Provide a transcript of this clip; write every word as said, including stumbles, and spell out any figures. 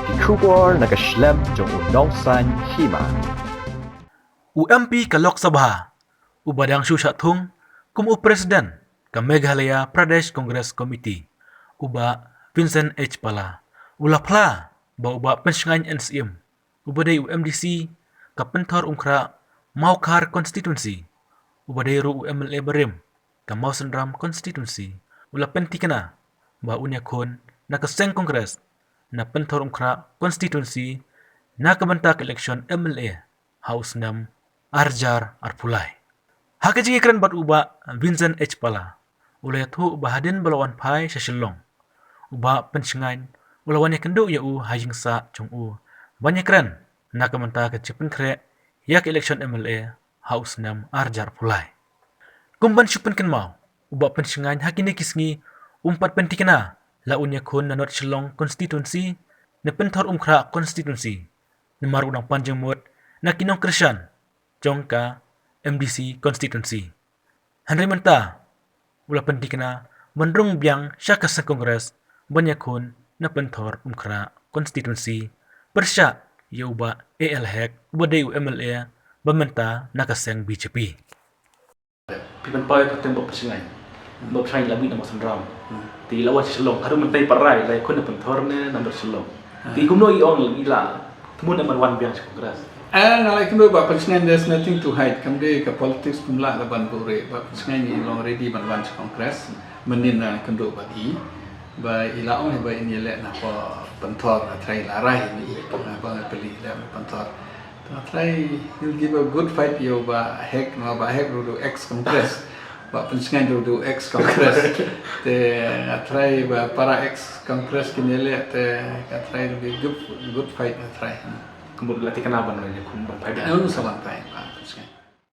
Ki khubor na ka shlem jong u Nongsaiñ Hima. U M P ka Lok Sabha, uba dang shu shah thung kum u President ka Meghalaya Pradesh Congress Committee, u Bah Vincent H Pala, u la phla ba u Bah Pynshngaiñ N Syiem, uba dei u M D C ka Pynthor Umkhrah Mawkhar Constituency, uba dei ruh u M L A barim ka Mawsynram Constituency, u la pynthikna ba un ïakhun na ka seng Congress na Pynthor Umkhrah Constituency na ka bynta ka election M L A ha u snem ar hajar arphew lai. Ha ka jingïakren bad u Bah Vincent H Pala, u la ïathuh ba hadien ba la wan phai sha Shillong, u Bah Pynshngaiñ u la wan ïakynduh ïa u ha ïing sah jong u ban ïakren na ka bynta ka jingpynkhreh ïa ka election M L A ha u snem ar hajar arphew lai. Kum ban shu pynkynmaw, u Bah Pynshngaiñ ha kine ki sngi um pat pynthikna la un ïakhun na North Shillong Constituency, na Pynthor Umkhrah Constituency, namar u dang pan jingmut na ki nongkyrshan jong ka M D C Constituency. Hynrei mynta u la pynthikna ban rung biang sha ka seng Congress ban ïakhun na Pynthor Umkhrah Constituency pyrshah ïa u Bah A L Hek, uba dei u M L A ba mynta na ka seng B J P. Phi pynpaw ïa ka kyrteng Bah Pynshngaiñ. Bah Pynshngaiñ la mih na Mawsynram. Te la wan sha Shillong, haduh mynta i pat rai la ïakhun na Pynthor ne na North Shillong. Te kumno i ong i la thmu ne ban wan biang sha Congress? Ah, nga la ïakynduh Bah Pynshngaiñ, there's nothing to hide. Kam dei ka politics, phim lah da ban buhrieh. Bah Pynshngaiñ i long ready ban wan sha Congress mynnin, nga la ïakynduh bad i. Ba i la ong hi ba in ïaleh na Pynthor, nga trai la rai ni i, nga ba nga peli leh na Pynthor. Nga trai, he'll give a good fight ïa u Bah Hek, namar Bah Hek ruh u ex Congress. Bah Pynshngaiñ ruh u ex Congress. Te nga trai ba para ex Congress kin ïaleh, te nga trai it'll be good, good fight, nga trai. Kumno la thikna ban wan ïakhun ban phai biang? Anu sa ban phai.